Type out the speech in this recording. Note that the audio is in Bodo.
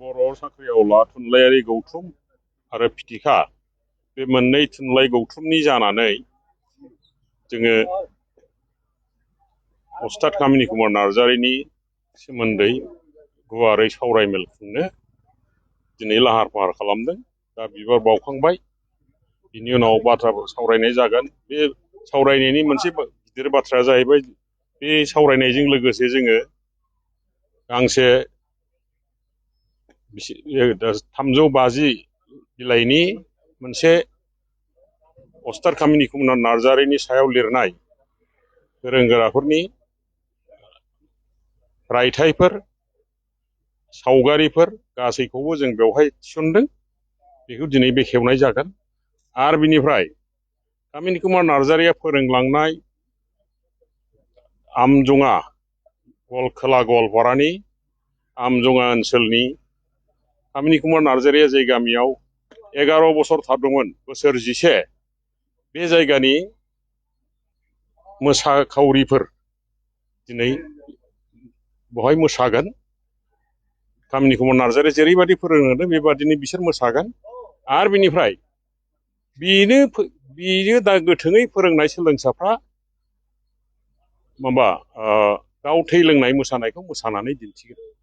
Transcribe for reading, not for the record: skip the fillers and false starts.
बर' साख्रियावला थुनलाइयारि गौथुम आरो फिथिखा बे मोननै थुनलाइ गौथुमनि जानानै जोङो अस्ताद कामिनी कुमार नार्जारिनि सोमोन्दै गुवारै सावरायमेल खुंनो दिनै लाहार फाहार खालामदों। दा बिबार बावखांबाय, बिनि उनाव बाथ्राफोर सावरायनाय जागोन। बे सावरायनायनि मोनसे गिदिर बाथ्राया जाहैबाय, बे सावरायनायजों लोगोसे जोङो गांसे 350 बिलाइनि मोनसे अस्ताद कामिनी कुमार नार्जारिनि सायाव लिरनाय गोरों गोराफोरनि रायथाइफोर, सावगारिफोर गासैखौबो जों बेवहाय थिसनदों। बेखौ दिनै बेखेवनाय जागोन। आरो बिनिफ्राय कामिनी कुमार नार्जारिया फोरोंलांनाय आमजङा खोला गवालपारानि आमजङा ओनसोलनि कामिनी कुमार नार्जारिया जे गामियाव 11 बोसोर थादोंमोन, बोसोर 11, बे जायगानि मोसाखावरिफोर दिनै बेवहाय मोसागोन। कामिनी कुमार नार्जारिया जेरैबायदि फोरोंदों बेबादिनो बिसोर मोसागोन। आरो बिनिफ्राय बेनो दा गोथोङै फोरोंनाय सोलोंसाफ्रा दाउ थै लोंनाय मोसानायखौ मोसानानै दिन्थिगोन।